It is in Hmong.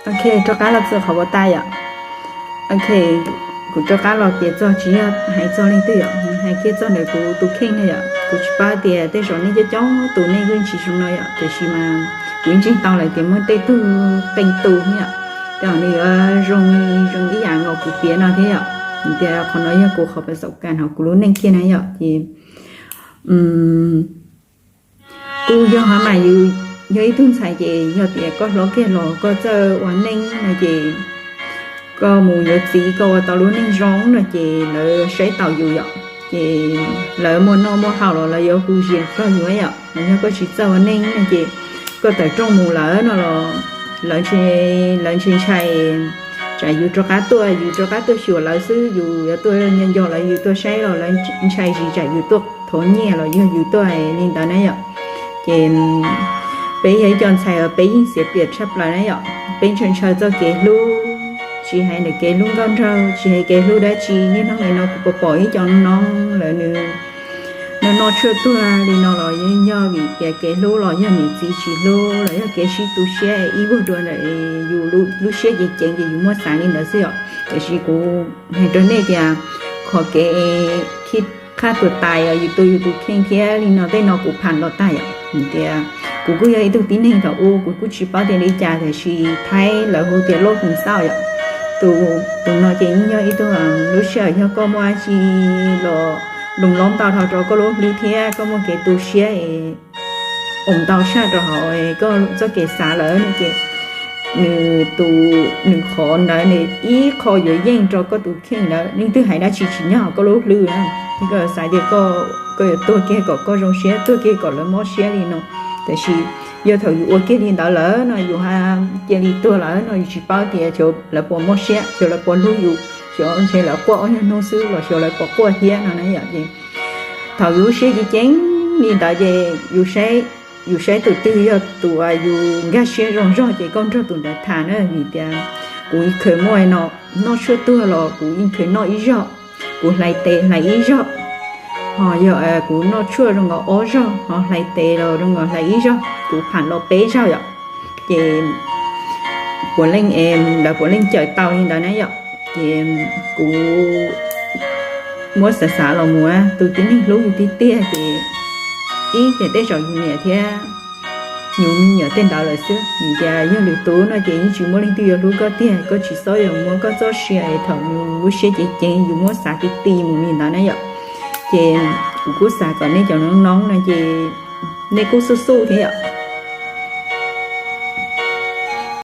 Ok, rov qab los txog qhov uas tas yom. Ok, kuv rov qab los piav txog tsis yog hais txog leej twg yom, hais kiag txog ntawm kuv tus kheej na yom. Kuv tsis paub tias tej zaum nej coob coob tus nej yeej tsis zoo no yom, tiam sis mas kuv yeej ntseeg tau lawm tias muaj tej tug qee tus yom, tej zaum nws yuav zoo zoo ib yam nkaus kuv piav no thiab yom. Tias qhov no yog kuv qhov pas xaum kas hauv kuv lub neej kiag na yom, ces kuj yog hov mas yus yog ib tug ntxhais ces yog tias koj hlob kiag los koj txawj ua neej no ces koj mus yuav txiv koj ua tau lub neej zoo no ces lawv saib taus yus yom, ces lawv muaj noj muaj haus los lawv yuav hu zias rau yus yom. Yog koj tsis txawj ua neej no ces koj tawm rooj mus lawm no los lawv, lawv ntshai ntshai tsam yus rov qab tuaj, yus rov qab tuaj xyuas lawv xwb, yus yuav tuaj nco nco lawv, yus tuaj saib los lawv ntshai zis tsam yus tuaj thov nyiaj los yog yus tuaj li ntawd na yom. Ces peb yog ib co ntxhais uas peb yeej xiav piam tshaj plaws na yom, peb ntshaw ntshaw txoj kev hlub, tsis hais ntawm kev hlub nkauj nraug, tsis hais kev hlub dab tsi, niaj hnub nim no kuv pom pom ib co noob lawv nws noj noj tshuaj tuag li no los yeej yog vim tias kev hlub los yog niam txiv tsis hlub los yog kev sib tu siab ib vuag dua ntawm yus lub siab ceev ceev ces yus muab xav li ntawd xwb yom. Tiam sis kuv hais rau nej tias qhov kev khib qhaj tuag tais yus tu yus tus kheej thiab li no tej no kuv pham los tag yom. Tias kuv kuj yog ib tug tib neeg thaum ub kuv kuj tsis paub tias li cas tiam sis Thaib lawv hu tias loj tus xauj yom. Tus, tus no ces yeej yog ib tug lub sij hawm yog koj muaj dab tsi los loo lob ntau dhau rau koj lub hlwb thiab koj muaj kev tu siab es ua ntau tshaj rau hauv koj txoj kev xav lawm no ces nws tus, nws qhov ntawd nws ib qho yuav yeej rau koj tus kheej lawm. Leej twg hais dab tsi tsis nyob hauv koj lub hlwb na. Ces koj xav tias koj yuav tuag kiag kom koj zoo siab, tuag kiag kom lawv mob siab li no. Tiam sis yog thaum yus ua kiag li ntawd lawm no yus cia li tuag lawm no yus tsis paub tias xyov lawv puas mob siab, xyov lawv puas hlub yus, xyov ntshe lawv quaj ob nyuag hnub xwb los xyov lawv puas quaj thiab no na yom. Ces thaum yus lub siab ceev ceev li ntawd ces yus saib, yus saib tus twg yog tus uas yus nkag siab zoo zog ces koj nrog tus ntawd tham na. Vim tias kuv yeej kheev muaj no, noj tshuaj tuag los kuv yeej kheev noj ib zaug, kuv hlais tes hlais ib zaug, ho yog kuv noj tshuaj zoo nkaus ob zaug, ho hlais tes los zoo nkaus hlais ib zaug, kuv pham los peb zaug yom. Ces puav leej, lawv puav leej cawm tau li ntawd na yom. Ces kuv muab xav xav los mus, tus tib neeg hlub yus tiag tiag ces ib ces tej zaum yus niam thiab yus me nyuam tej ntawd lawm xwb. Vim tias yog lwm tus no ces yeej tsis muaj leej twg yuav hlub koj tiag, koj tsis txhob yuav muab koj txoj sia es thaum yus lub siab ceev ceev yus muab xav ti ti mus li ntawd na yom. Ces kuv kuj xav kom nej cov noob noob no ces nej kuj xub xub thiab yom.